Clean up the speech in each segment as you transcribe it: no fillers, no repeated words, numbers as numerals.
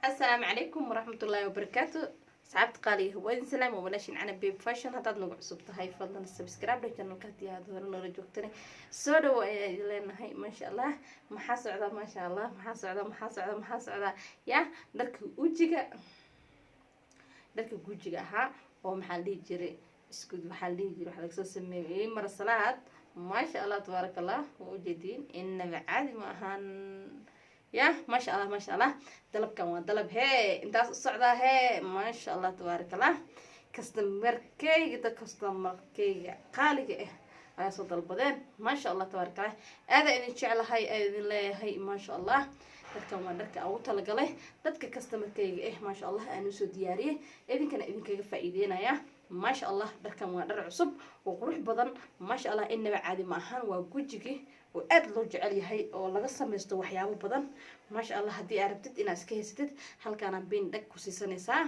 Asalaamu calaykum waraxmatullaahi wabarakaatu. Asxaabta qaaliga, waa idin salaam. Waa walaashin Canab Babe Fashion. Haddaad nagu cusub tahay, fadlan subscribe dheh channelka. Haddii aad hore noola joogtana, soo dhawo ayaa idin leenahay. Maasha Allah, maxaa socda? Maasha Allah, maxaa socda? Maxaa socda? Maxaa socda? Ya, dharka ujiga, dharka gujiga ahaa oo maxaa la dhihi jiray, isku waxaa la dhihi jiray, waxaa lagasoo sameeyey marasalaad. Maasha Allah, tabaaraka Allah, waa ujeediin, inaba caadi ma ahaan. Ya, maasha Allah, maasha Allah, dalabkan waa dalab hee intaas u socdaa hee. Maasha Allah, tabaaraka Allah, customerkeyga, dad customerkeyga qaaliga ah ayaa soo dalbadeen. Maasha Allah, tabaaraka Allah, aadaa idin jeclahay, aa idin leeyahay. Maasha Allah, dharkan waa dharka aan ugu talagalay dadka customerkeyga ah. Maasha Allah, aan usoo diyaariyey, idinkana idinkaga faa-iideynaya. Maasha Allah, dharkan waa dhar cusub oo qurux badan. Maasha Allah, inaba caadi ma ahaan. Waa gujigi oo aada loo jecel yahay oo laga samaysto waxyaabo badan. Maasha Allah, haddii aad rabtid inaad iska haysatid, halkaana bin dhag ku siisanaysaa.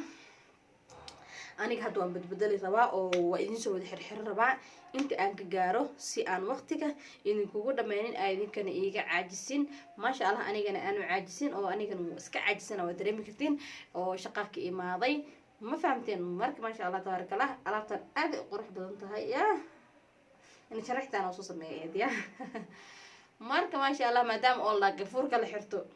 Aniga hadda waan badbedeli rabaa oo waa idinsoo wada xirxiro rabaa inta aan ka gaaro, si aan waqtiga idinkugu dhameynin, aa idinkana iiga caajisin. Maasha Allah, anigana aanu caajisin oo anigana wuu iska caajisana, waa dareemi kartiin oo shaqaa ka imaaday, ma fahamteen? Marka maasha Allah, tabaaraka Allah, alaabtan aad ay u qurux badan tahay. Ya, in sharaxtaan oo soo sameeya ya. Marka maasha Allah, maadaama oo la gafuurka la xirto,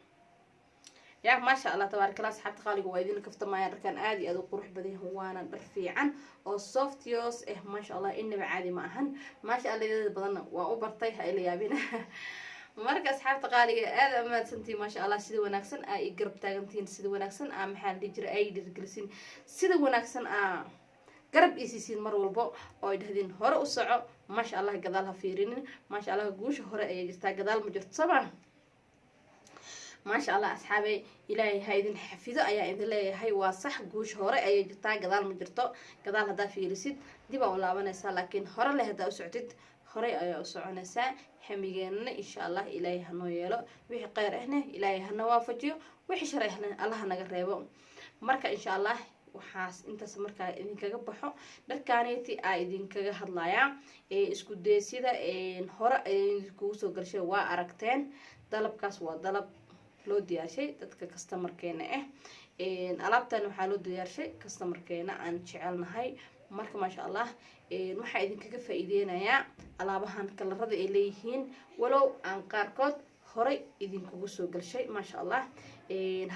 ya, maasha Allah, tabaaraka Allah. Asxaabta qaaliga, waa idin kaftamaya. Dharkan aad iyo aad u qurux badan yahay, waana dhar fiican oo softios eh. Maasha Allah, inaba caadi ma ahan. Maasha Allah, idada badanna waan u bartay, ha ila yaabina. Marka asxaabta qaaliga, aada umahadsantihiin. Maasha Allah, sida wanaagsan aa i garab taagantihiin, sida wanaagsan aa, maxaa la dhihi jira, ay dhiirgelisin, sida wanaagsan aa garab isiisiin mar walbo oo ay dhahdeen "Hore u soco." Maasha Allah, gadaal ha fiirinin. Maasha Allah, guusha hore ayay jirtaa, gadaal ma jirto, sooma? Maasha Allah, asxaabey, Ilaahay ha idin xafido ayaa idin leeyahay. Waa sax, guusha hore ayay jirtaa, gadaal ma jirto. Gadaal haddaa fiirisid, dib aa u laabanaysaa, laakiin hore leh haddaa u socotid, horey ayaa u soconaysaa. Hamigeenana insha Allah Ilaahay hanoo yeelo, wixii kheyr ahna Ilaahay hana waafajiyo, wixii shar ahna Allah naga reebo. Marka insha Allah, waxaas intaas markaa idinkaga baxo, dharkaaneti aa idinkaga hadlayaa ee isku deesyada hore idinkugu soo galshay. Waa aragteen, dalabkaas waa dalab loo diyaarshay dadka customerkeena ah. Alaabtan waxaa loo diyaarshay customerkeena aan jecelnahay. Marka maasha Allah, waxaa idinkaga faa-iideynayaa alaabahan kalarada ay leeyihiin, walow aan qaarkood horay idinkugu soo galshay. Maasha Allah,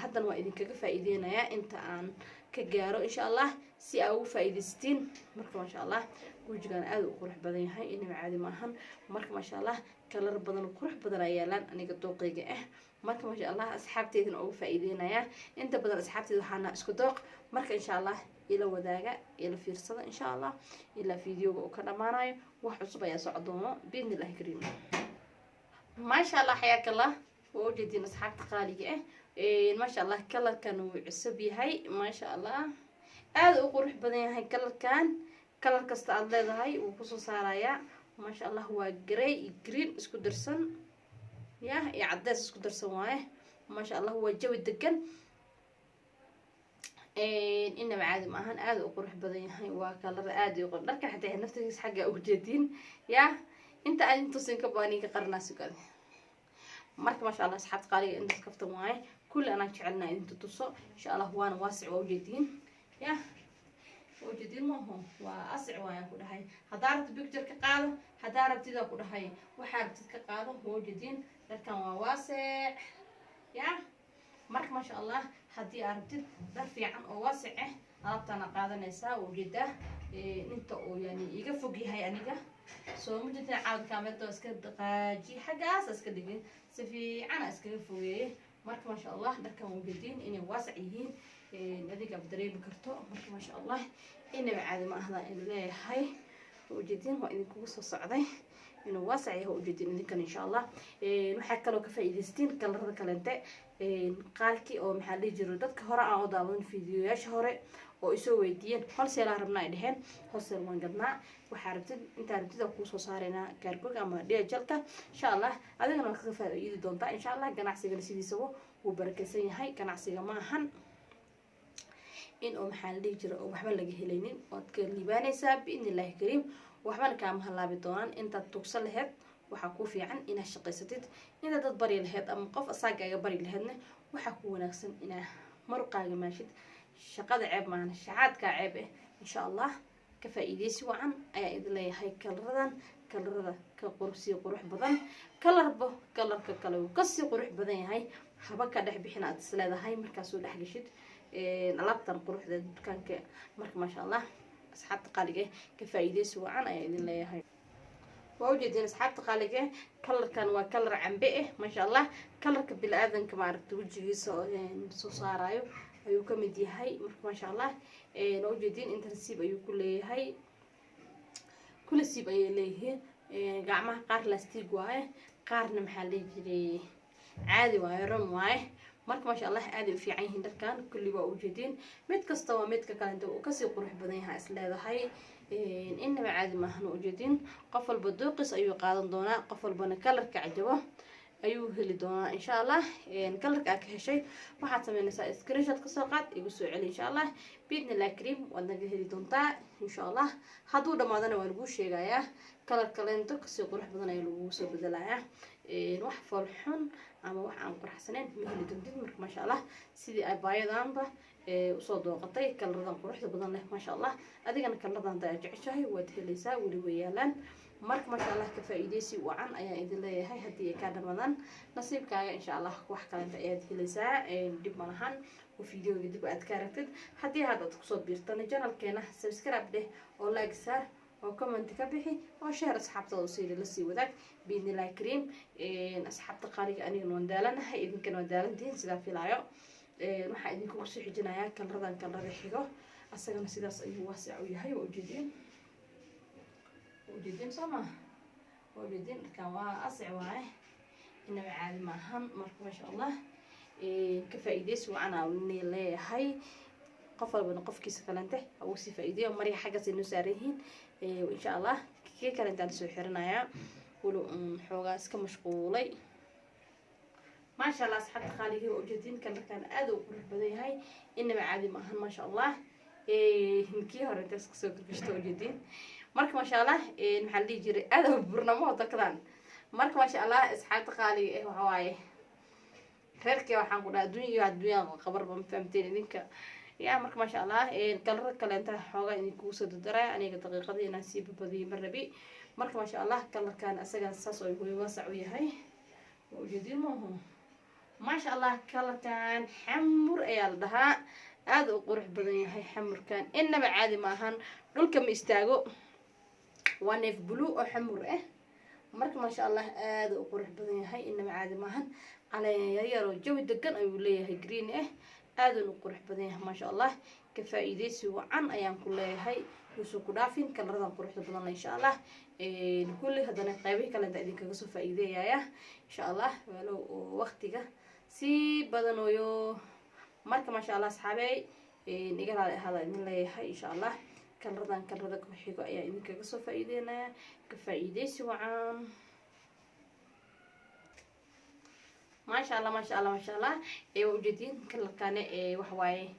haddana waa idinkaga faa-iideynayaa inta aan ka gaaro, insha Allah, si aa ugu faa-iideystiin. Marka maasha Allah, guujigan aada u qurux badan yahay, inaba caadi ma ahan. Marka maasha Allah, kalar badan oo qurux badan ayaa yaalaan, aniga dooqeyga ah. Marka maasha Allah, asxaabteydana uga faa-iideynayaa. Inta badan asxaabteyda waxaana isku dooq. Marka insha Allah, ila wadaaga, ila fiirsada insha Allah ilaa videoga uu ka dhamaanayo. Wax cusub ayaa soco doono, biidni Illahi kariim. Maasha Allah, xayaak Allah, waa ujeediin asxaabta qaaliga ah. Maasha Allah, kalarkan wuu cusub yahay. Maasha Allah, aada u qurux badan yahay kalarkan. Kalar kasta aada leedahay wuu kusoo saarayaa. Maasha Allah, waa grey iyo green isku darsan, ya, iyo cadeys isku darsan waaye. Maasha Allah, waa jawi degan, inaba caadi ma ahan, aada u qurux badan yahay. Waa kalar aada u qurux dharka, xataa naftigiisa xagga ujeediin. Ya, inta aan intusin ka baaninka qarnaa sugada. Marka maasha Allah, asxaabta qaaliga, intaas kaftan waaye. Kulli anaan jecelnaa idinta tuso insha Allah. Waana waasic, waa ujeediin. Ya, waa ujeediin maaho, waa asic waayaan ku dhahay. Haddaa rabtid picture ka qaado, haddaa rabtidaa ku dhahay, waxaa rabtid ka qaado. Waa ujeediin, dharkan waa waasic. Ya, marka maasha Allah, haddii aad rabtid dhar fiican oo waasic ah, alaabtaana qaadanaysaa. Waa ujeedaa inta uu yani iga fog yahay aniga, soo ma jeedin? Caawd kaamirada waa iska dhaqaaji, xaggaas iska dhigin, si fiican iskaga fogeeyey. Marka maasha Allah, dharkan waa ujeediin inay waasac yihiin, adiga ab dareemi karto. Marka maasha Allah, inaba caadi ma ahda in leeyahay. Waa ujeediin, waa idinkugu soo socday inuu waasac yahay. Waa ujeediin idinkan insha Allah. Waxaa kaloo ka faa'iidaystiin kalarada kalente qaalkii oo maxaa dhihi jiro, dadka hore aan u daawadan fiidiyoyaasha hore oo isoo weydiiyeen wholesale rabnaa ay dheheen. Wholesale waan gadnaa. Waxaa rabtid, intaa rabtid aan kuusoo saaraynaa cargoga ama DHLka insha Allah. Adigana waa kaga faa'iidi doontaa insha Allah. Ganacsigana sidiisaba wuu barakeysan yahay. Ganacsiga ma ahan in oo maxaa la dhihi jira oo waxba laga helaynin. Waad ka liibaanaysaa biidni Illaahi kariim, waxbana kaama halaabi doonaan. Intaad tugsan laheyd, waxaa kuu fiican inaad shaqaysatid. Inaad dad bari laheyd ama qof asaagaaga bari laheydna, waxaa ku wanaagsan inaa Muruqaaga maashid, shaqada ceeb maahana, shacaadkaa ceeb eh. Insha Allah ka faa-iideysi wacan ayaa idin leeyahay. Kalaradan kalarada ka sii qurux badan, kalarba kalarka kale uu kasii qurux badan yahay, haba ka dhex bixin aad is leedahay markaasoo dhex geshid alaabtan quruxdeeda dukaanka. Marka maasha Allah, asxaabta qaaliga, ka faa-iideysi wacan ayaa idin leeyahay. Waa ujeedeen, asxaabta qaaliga, kalarkan waa kalar cambe ah, maasha Allah. Kalarka bili-aadanka maaragta wejigiisa soo saarayo ayuu kamid yahay. Marka maasha Allah, waa ujeediin, intensive ayuu ku leeyahay, kulasiib ayay leeyihiin. Gacmaha qaar lastig waaye, qaarna maxaa lihi jiray caadi waaye, ron waaye. Marka maasha Allah, aaday u fiican yihiin dharkan kulli. Waa ujeediin, mid kasta waa midka kalenta uu kasii qurux badan yahay is leedahay, inaba caadi maahan. Ujeediin, qof walba dooqis ayuu qaadan doonaa, qof walbana kalarka cajabo ayuu heli doonaa, insha Allah. Kalarka aad ka heshay waxaad sameynaysaa screenshot kasoo qaad, igu soo celi, insha Allah, biidnillah kariim, waad naga heli doontaa, insha Allah. Hadduu dhamaadana waa laguu sheegayaa, kalar kaleento kasii qurux badan ayaa lagugu soo bedelayaa. Wax fool xun ama wax aan quraxsaneyn ma heli doontid. Marka maasha Allah, sidii ay baayadanba usoo dooqatay kalaradan quruxda badan leh, maasha Allah, adigana kalaradan hadda aad jeceshahay waad helaysaa, weli way yaalaan. Marka maasha Allah, ka faa-iideysi wacan ayaan idin leeyahay. Haddii ay kaa dhamadaan, nasiibkaaga, insha Allah, wax kalenta ayaad helaysaa, dhib malahan oo videoga dib aad ka aragtid. Haddii hadda aad kusoo biirtana channelkeena, subscribe dheh oo like saar oo comment ka bixi oo share asxaabtada usii lasii wadaag, biidnillahi kariim. Asxaabta qaaliga, anigana waan daalanahay, idinkana waan daalantihiin sidaa filaayo. Waxaa idinkugu soo xijinayaa kalaradan, kalarada xigo. Asagana sidaas ayuu waasic u yahay. Waa ujeediin, waa ujeediin, soo ma waa ujeediin? Markaan waa asic waaye, inaba caadi maahan. Marka maasha Allah, ka faa-iideysi wacan aa leeyahay. Qof walbana qofkiisa kalente ugu sii faa-iideeyo. Marya xaggaas ay noo saaran yihiin, insha Allah kii kalentaan soo xirinayaa, walo xoogaa iska mashquulay. Maasha Allah, asxaabta qaaligii, waa ujeediin, kalarkan aada u qurux badan yahay, inaba caadi ma ahan, maasha Allah. Kii hore intaas kasoo gargashto, ujeediin. Marka maasha Allah, maxaa la dhihi jiray, aada burnamo takadan. Marka maasha Allah, asxaabta qaaliga eh, waxa waaye reerkii waxaan ku dhaha adduunya iyo adduunya qabarba, ma fahamteen idinka ya? Marka maasha Allah, kalara kaleenta xoogaa idinkugu soo dardaraya, aniga daqiiqadii inaan sii babadiyay ma rabi. Marka maasha Allah, kalarkan isagan saas oo waasac u yahay, waa ujeediin maahu? Maasha Allah, kalarkan xamur ayaa la dhahaa, aada u qurux badan yahay xamurkan, inaba caadi ma ahan, dhulka ma istaago. Waa neef blue oo xamur ah. Marka maasha Allah, aada u qurux badan yahay, inaba caadi maahan. Caleen yaryaroo jawi degan ayuu leeyahay, green ah, aadan u qurux badan yahay, maasha Allah. Ka faa-iideysi wacan ayaan ku leeyahay, yuusan ku dhaafin kalaradan quruxda badan, insha Allah. Kulli haddana qeybihii kalenta idinkaga soo faa-iideeyaya, insha Allah, walow oo waqtiga sii badanooyo. Marka maasha Allah, asxaabey, iga raali ahaada idin leeyahay. Insha Allah kalaradan kalarada ku xigo ayaa idinkaga soo faa-iideynaya. Ka faa-iideysi wacan. Maasha Allah, maasha Allah, maasha Allah. Waa ujeediin, kalarkane waxa waaye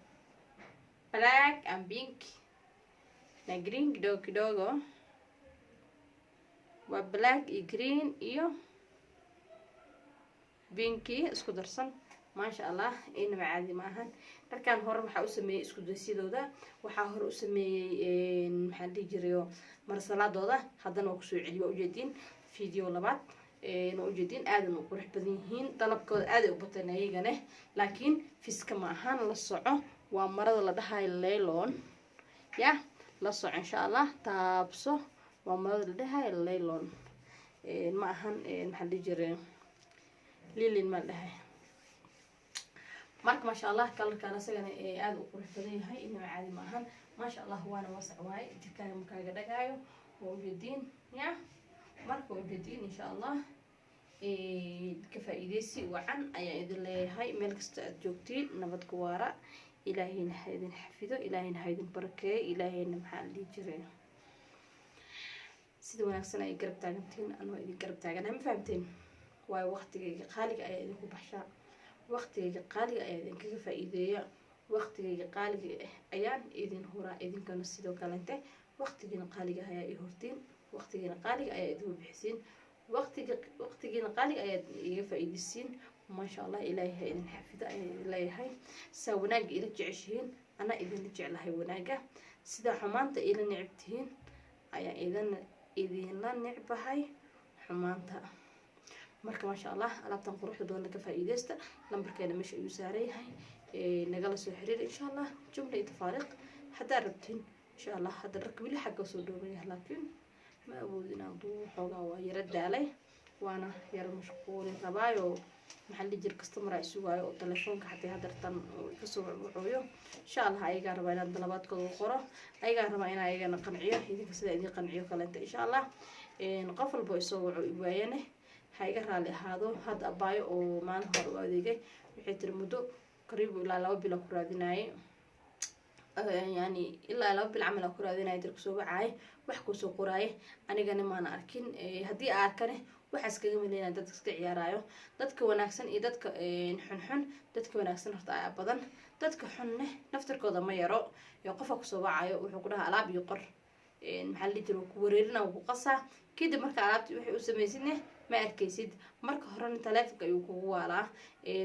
black and pink na green kidogo kidogo. Waa black iyo green iyo pinky isku darsan, maasha Allah, inaba caadi ma ahan. Dharkan hore waxaa u sameeyey isku daysyadooda, waxaa hore u sameeyey, maxaa la dhihi jirayo, marsalaadooda, haddana waa kusoo celiy. Waa ujeediin, video labaad waa ujeediin, aadan u qurux badan yihiin. Dalabkooda aaday u bateen ayagane, laakiin fiska ma ahaan, la soco. Waa marada la dhahayo laylon ya, la soco, insha Allah, taabso. Waa marada la dhahayo laylon, ma ahan, maxaa la dhihi jiray, lilin ma la dhahay. Marka maasha Allah, kalarkaan asagana aada u qurux badan yahay, inaba caadi ma ahan, maasha Allah. Waana wasac waaye, jirkaaga makaaga dhagaayo, waa ujeediin ya. Marka waa ujeediin, insha Allah, ka faa-iideysi wacan ayaan idin leeyahay. Meel kasta aada joogtiin, nabad ku waara, Ilaahayna ha idin xafido, Ilaahayna ha idin barakeeyo, Ilaahayna, maxaa la dhihi jiray, sida wanaagsan ay garab taagantiin, anoo idin garab taaganahay, ma fahamteen? Waayo waqtigayga qaaliga ayaa idinku baxshaa, waqtigayga qaaliga ayaa idinkaga faa-iideeya, waqtigayga qaaliga ah ayaan idin huraa, idinkana sidoo kalente waqtigiina qaaliga ayaa i hortiin, waqtigiina qaaliga ayaa idinku bixisiin, waqtiga waqtigiina qaaliga ayaad iga faa-iideysiin. Maasha Allah, Ilaahay ha idin xafido ayaan idin leeyahay. Saa wanaagga ila jeceshihiin, anaa idinla jeclahay wanaagga. Sidaa xumaanta ila necab tihiin, ayaan idinla necbahay xumaanta. Marka maasha Allah, alaabtan quruxda badan ka faa-iideysta. Lambarkeena meesha ayuu saaran yahay, nagala soo xiriir insha Allah, jumla iyo tafaariiq haddaa rabtiin insha Allah. Hadda dharka weli xagga soo dhoobanyahay, laakiin ma awood inaan duubo, xoogaa waa yaro daalay, waana yaro mashquulin rabaayo. Maxaa la jira, customer isugaayo oo telefoonka xataa hadartan kasoo wuxuuyo. Insha Allah ayagaa rabaa inaan dalabaadkooda u qoro, ayagaa rabaa inaan ayagana qanciyo, idinka sida idin qanciyo kaleenta insha Allah. Qof walbo isoo waco waayane ha iga raali ahaado. Hadda abaayo oo maalin hore u adeegay waxay tiri muddo qariibu ilaa 2 bilo ku raadinayay, yani ilaa 2 bil camal ku raadinaya, dir kusoo wacaay, wax kusoo qoraaye, anigana maana arkin. Haddii a arkane waxaa iskaga maleynaya dadka iska ciyaarayo. Dadka wanaagsan iyo dadka xunxun, dadka wanaagsan horta ayaa badan, dadka xunne naftarkooda ma yaro. Qofka kusoo wacayo wuxuu ku dhahaa alaab iyo qor, maxaa la dhihi jira, ku wareerina, ku qasaa. Kadib marka alaabti waxay u samaysidne ma arkaysid. Marka horena taleefonka ayuu kugu waalaa.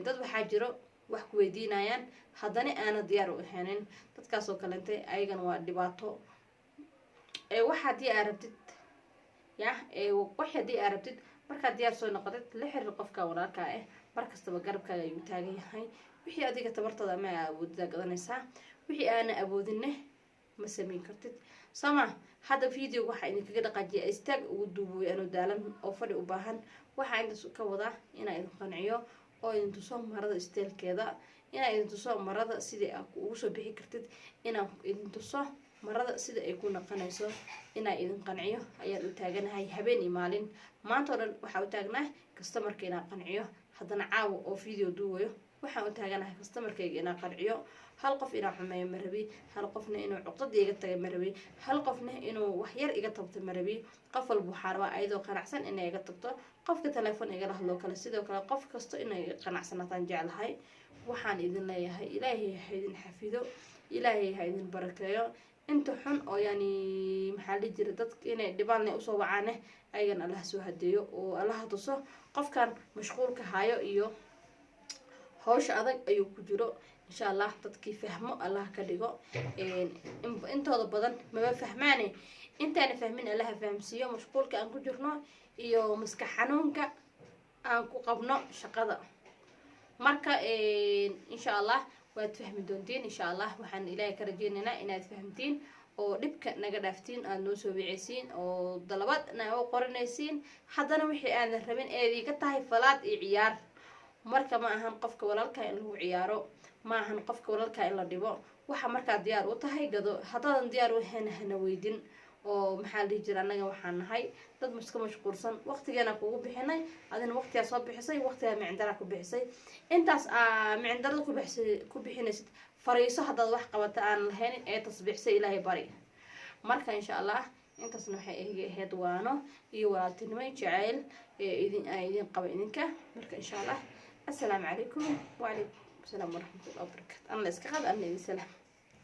Dad waxaa jiro wax ku weydiinayaan, haddana aana diyaar u ahaanin. Dadkaasoo kalentay ayagana waa dhibaato. Wax haddii aa rabtid ya, wax haddii aa rabtid, markaad diyaar soo noqotid la xiriir qofka walaalkaa ah. Mar kastaba garabkaaga ayuu taagan yahay. Wixii adiga tabartooda ama awoodida gadanaysaa, wixii aana awoodinne ma samayn kartid sooma. Hadda video waxaa idinkaga dhaqaajiya istaag ugu duubooy anoo daalan oo fadhi u baahan. Waxaa intaas ka wadaa inaa idin qanciyo oo idin tuso marada isteelkeeda, inaa idin tuso marada sidai aa ugu soo bixi kartid, inaan idin tuso marada sida ay ku naqanayso. Inaa idin qanciyo ayaan u taaganahay habeen iyo maalin. Maanta oo dhan waxaa u taagnaa customerka inaan qanciyo. Haddana caawa oo video duuwayo waxaan u taaganahay customerkayga inaan qanciyo. Hal qof inaan xumeeyo ma rabi, hal qofna inuu cuqdada iga taga ma rabi, hal qofna inuu wax yar iga tabto ma rabi. Qof walba waxaa rabaa ayadoo qanacsan inay iga tagto. Qofka telefoon igala hadloo kale sidoo kale, qof kasta inay qanacsanaataan jeclahay. Waxaan idin leeyahay Ilaahay ha idin xafido, Ilaahay ha idin barakeeyo. Inta xun oo yani maxaa la jira, dadka inay dhibaalna usoo wacaane, ayagana Allaha soo hadeeyo oo Allaha tuso qofkan mashquulka hayo iyo hawsha adag ayuu ku jiro insha Allah. Dadkii fahmo Allah ka dhigo. Intooda badan maba fahmaane, intaana fahmin Allaha fahamsiiyo mashquulka aan ku jirno iyo maskax xanuunka aan ku qabno shaqada. Marka insha Allah waad fahmi doontiin insha Allah. Waxaan Ilaahay ka rajeynaynaa inaad fahamtiin oo dhibka naga dhaaftiin, aada noo soo wiceysiin oo dalabaadna u qoranaysiin, haddana wixii aadan rabin eed iga tahay falaad iyo ciyaar. Marka ma ahan qofka walaalkaa in lagu ciyaaro, ma ahan qofka walaalkaa in la dhibo. Waxa markaa diyaar u tahay gado, haddaadan diyaar u ahayn hana weydin. Oo maxaa la dhihi jira, annaga waxaan nahay dad iska mashquulsan. Waqtigeena kugu bixinay, adina waqtigaa soo bixisay, waqtigaa micindara ku bixisay. Intaas aa micindarada ku bixisay ku bixinaysid, fariiso haddaad wax qabata aan lahaynin ee tasbiixsay, Ilaahay bari. Marka insha Allah intaasna waxay iga ahayd waano iyo walaaltinimo jacayl ee idin aan idin qaba idinka. Marka insha Allah, assalaamu calaykum, wacalaykum asalaam waraxmatullahi wabarakaatu. Alla iska qad, alla idin salaam.